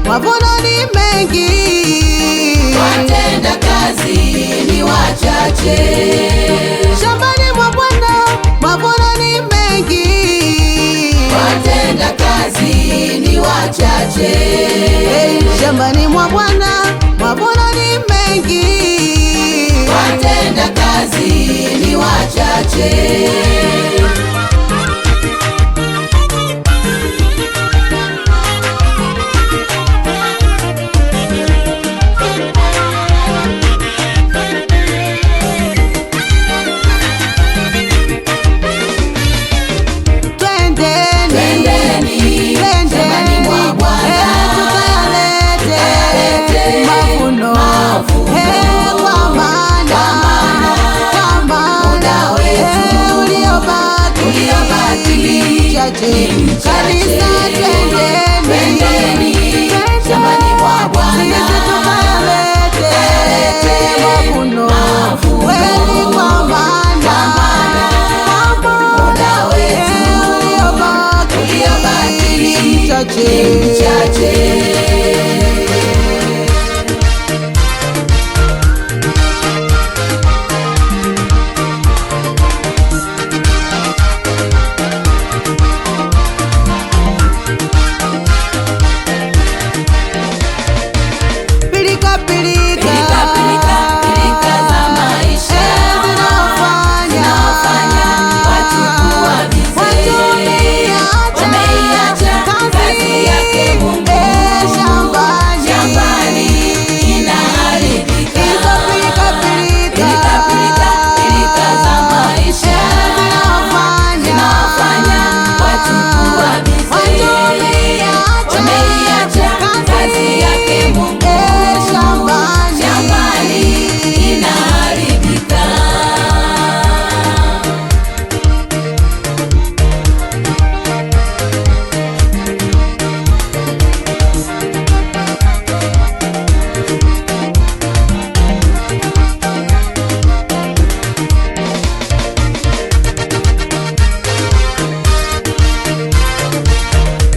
Mavuno ni mengi, watenda kazi ni wachache. Shambani mwa Bwana mavuno ni mengi, watenda kazi ni wachache. Hey, shambani mwa Bwana mavuno ni mengi, watenda kazi ni wachache. Twendeni, Shambani mwa Bwana, tukayalete mavuno, kwa maana muda wetu uliobaki ni mchache. mchache. Kanisa, Twendeni shambani mwa Bwana, sisi tukayalete mavuno, kweli kwa maana muda wetu uliobaki ni mchache. mchache. Pilika pilika, Pilika, pilika, pilika za maisha zinawafanya zinawafanya watu kuwa bize. Watu Wameiacha kazi yake Mungu. Shambani, Shambani inaharibika. Hizo pilika pilika, Pilika, pilika, pilika za maisha zinawafanya zinawafanya watu kuwa bize. Watu Wameiacha kazi yake Mungu. Shambani, Shambani inaharibika.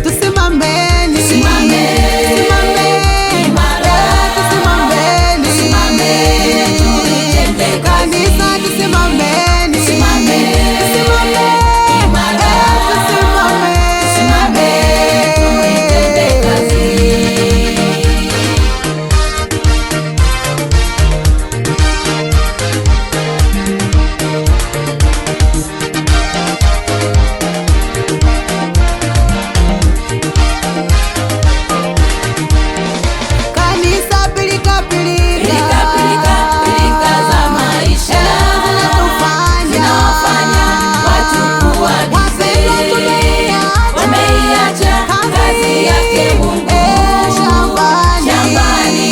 Tusimameni, Tusimame, tusimame, imara. Tusimameni, Tusimame, tuitende kazi. Kanisa, tusimameni, Tusimame, tusimame, imara. Tusimame, Tusimame, tuitende kazi. Kanisa, pilika pilika, Pilika, pilika, pilika za maisha zinatufanya zinawafanya watu kuwa bize. Wapendwa, Wameiacha kazi yake Mungu. Shambani, Shambani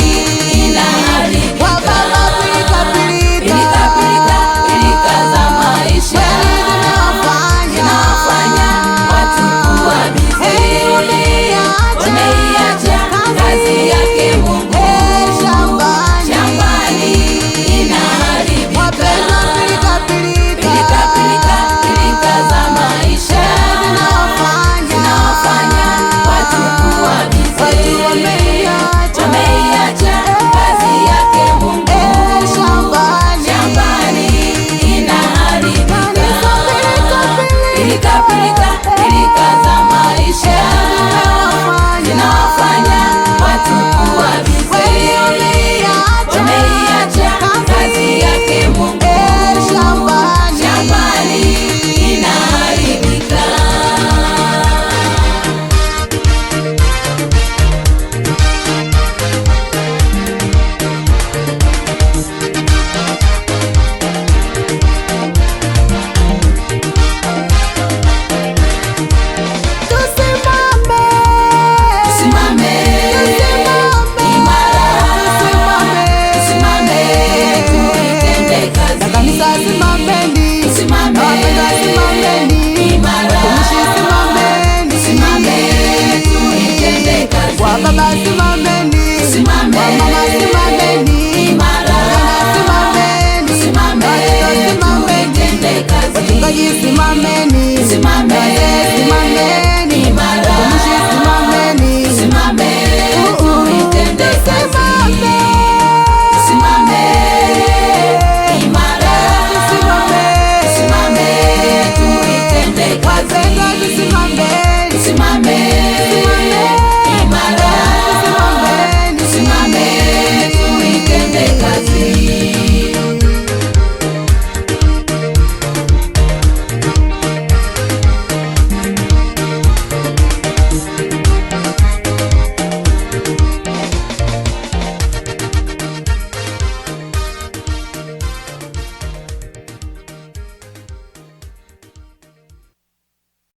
inaharibika. Wababa, pilika pilika, Pilika, pilika, pilika za maisha zinawafanya zinawafanya watu kuwa bize. Wameiacha kazi yake Mungu. Shambani, Shambani inaharibika. Wapendwa, pilika pilika, Pilika, pilika, pilika za maisha zinawafanya zinawafanya watu kuwa bize. Watu wameiacha Wameiacha kazi yake Mungu. Shambani, Shambani inaharibika. Kanisa, pilika Pilika, pilika, pilika za maisha zinawafanya watu kuwa bize. Wameiacha kazi yake Mungu. Shambani, Shambani inaharibika. Tusimame, Tusimame, imara. tusimame, Tusimame, tuitende kazi. Kanisa, simameni, Tusimame, wapendwa, simameni, imara. Watumishi, simameni, Tusimame, tuitende kazi. Wababa, simameni.